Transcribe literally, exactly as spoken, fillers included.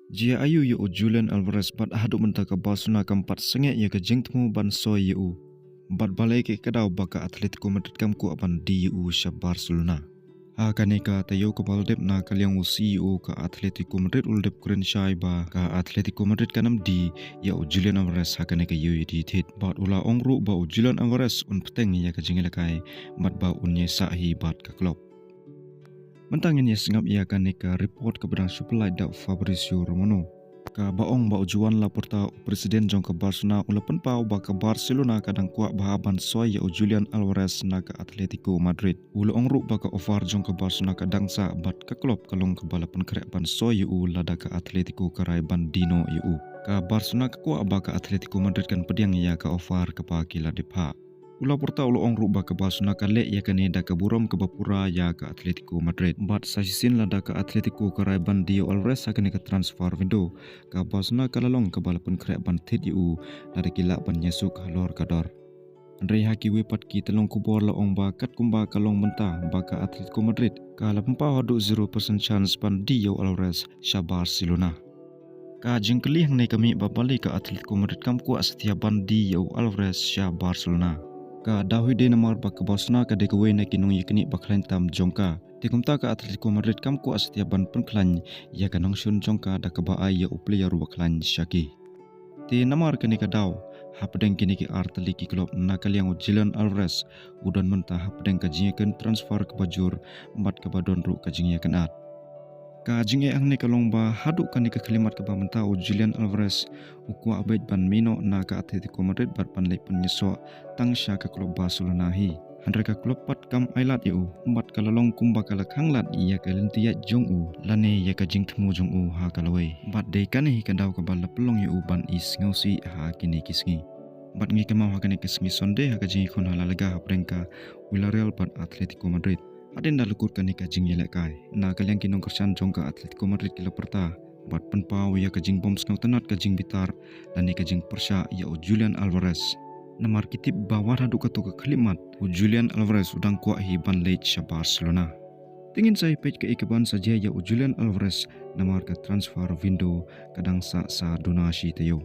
Jia aïu ïa u Julian Alvarez bad haduh mynta ka Barcelona kam pat sangeh ïa ka jingthmu ban soi ïa u? Bad balei ka ka daw ba ka Atletico Madrid kam kwah ban die ïa u sha Barcelona? Ha kane ka taïew kaba la dep na ka liang u C E O ka Atletico Madrid u la dep kren shai ba ka Atletico Madrid kan ym die ïa u Julian Alvarez ha kane ka ïew ïa die thied bad u la ong ruh ba u Julian Alvarez un bteng ïa ka jingïalehkai bad ba un ïasah hi bad ka club. Mynta ngin ïa sngap ïa kane ka report kaba dang shu pyllait da u Fabrizio Romano. Kaba ong ba u Joan Laporta, u president jong ka Barcelona, u la pynpaw ba ka Barcelona ka dang kwah bha ban soi ïa u Julian Alvarez na ka Atletico Madrid. U la ong ruh ba ka offer jong ka Barcelona ka dang sah bad ka club ka long kaba la pynkhreh ban soi ïa u lada ka Atletico ka rai ban die noh ïa u. Ka Barcelona ka kwah ba ka Atletico Madrid kan pdiang ïa ka offer kaba ki la dep phah. U Laporta u la ong ruh ba ka Barcelona ka leh ïa kane da ka burom kaba pura ïa ka Atletico Madrid. Bad sa shisien lada ka Atletico ka rai ban die ïa u Alvarez ha kane ka transfer window, ka Barcelona ka la long kaba la pynkhreh ban thied ïa u lada ki lah ban ïasuk halor ka dor. Hynrei ha kiwei pat ki tyllong khubor la ong ba katkumba ka long mynta ba ka Atletico Madrid ka la pynpaw haduh zero percent chance ban die ïa u Alvarez sha Barcelona. Ka jingkylli hangne ka mih ba balei ka Atletico Madrid kam kwah satia ban die ïa u Alvarez sha Barcelona. Ka daw hi dei namar ba ka Barcelona ka dei kawei na ki nongïaknieh ba khlaiñ tam jong ka. Te kumta ka Atletico Madrid kam kwah satia ban pynkhlaiñ ïa ka nongshun jong ka da kaba ai ïa u player ba khlaiñ sha ki. Te namar kane ka daw, hapdeng kine ki ar tylli ki club na ka liang u Julian Alvarez u don mynta hapdeng ka jingïakhun transfer kaba jur bad kaba don ruh ka jingïakynad. Ka jingeh hangne ka long ba haduh kane ka khyllipmat kaba mynta u Julian Alvarez u kwah beit ban mih noh na ka Atletico Madrid bad ban leit pynïasoh tang sha ka club Barcelona hi. Hynrei ka club pat kam ailad ïa u bad ka la long kumba ka la khanglad ïa ka lynti ïaid jong u lane ïa ka jingthmu jong u ha ka lawei. Bad dei kane hi ka daw kaba la pynlong ïa u ban ïasngewsih ha kine ki sngi. Bad ngi kynmaw ha kane ka sngi Sunday ha ka jingïakhun ha la laga hapdeng ka Villarreal bad Atletico Madrid. Hadien da la kut kane ka jingïalehkai, na ka liang ki nongkyrshan jong ka Atletico Madrid ki la pyrta bad pynpaw ïa ka jingbym sngewtynnat, ka jingbitar lane ka jingpyrshah ïa u Julian Alvarez. Namar ki tip ba wat haduh katto ka khyllipmat u Julian Alvarez u dang kwah hi ban leit sha Barcelona. Te ngin sa ïa peit kaei kaban sa jia ïa u Julian Alvarez namar ka transfer window ka dang sah sa duna shi taïew.